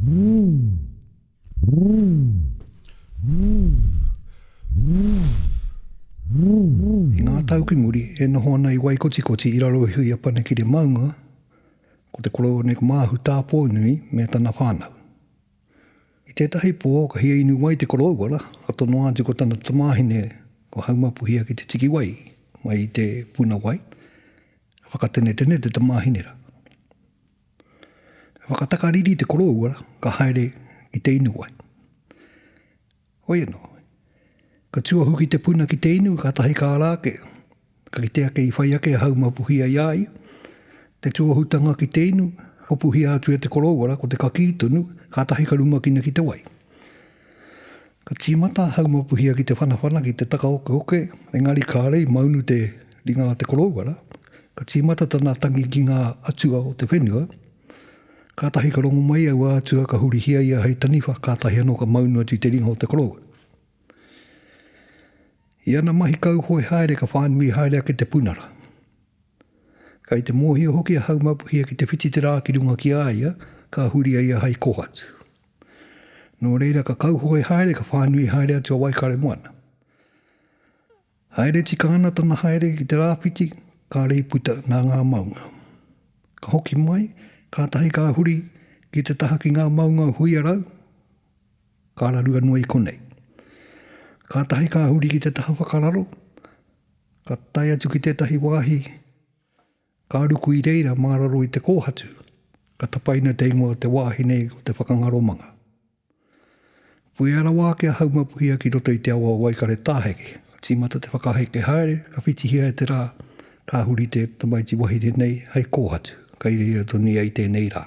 I ngā tau ki muri, e noho ana i Waikotikoti i raro iho i a Panekire maunga, ko te koroua nei ko Maahu Tāpoinui me tana whānau. I tētahi pō, ka hia inu wai te koroua ra, ka tonoa atu ko tana tamāhine ko Haumapuhia ki te tiki wai mai i te puna wai, ka whakatenetene te tamāhine ra. Ka whakatakariri te koroua ra, ka haere ki te inu wai. Hoi anō, ka tuohu ki te puna ki te inu, kātahi ka ara ake, ka kite ake i whai ake a Haumapuhia i a ia, te tuohutanga ki te inu, hopuhia atu e te koroua rā, ko te kakī tonu, kātahi ka rumakina ki te wai. Ka tīmata a Haumapuhia ki te whanawhana, ki te takaokeoke, engari kāre i maunu te ringa a te koroua rā, ka tīmata tana tangi ki ngā atua o te whenua, Kātahi ka rongo mai aua atua ka hurihia ia hei taniwha, kātahi anō ka maunu atu i te ringa o te koroua. I ana mahi kauhoe haere ka whānui haere ake te puna rā. Kei te mōhio hoki a Haumapuhia ki te whiti te rā ki runga ki a ia, ka huri a ia hei kōhatu. Nō reira ka kauhoe haere ka whānui haere atu a Waikaremoana. Haere tika ana tana haere ki te rāwhiti, kāre i puta nā ngā maunga. Ka hoki mai, kātahi ka huri ki te taha ki ngā maunga o Huiarau, ka raru anō i konei. Kātahi ka huri ki te taha whakararo, ka tae atu ki tētahi wāhi, ka ruku i reira mā raro i te kōhatu, ka tapaina te ingoa o te wāhi nei ko Te Whakangaromanga. Puea rawa ake a Haumapuhia ki roto i te awa o Waikaretāheke. Ka tīmata te whakaheke haere, ka whitihia e te rā, ka huri te tamaiti wahine nei hei kōhatu, kei reira tonu ia i tēnei rā.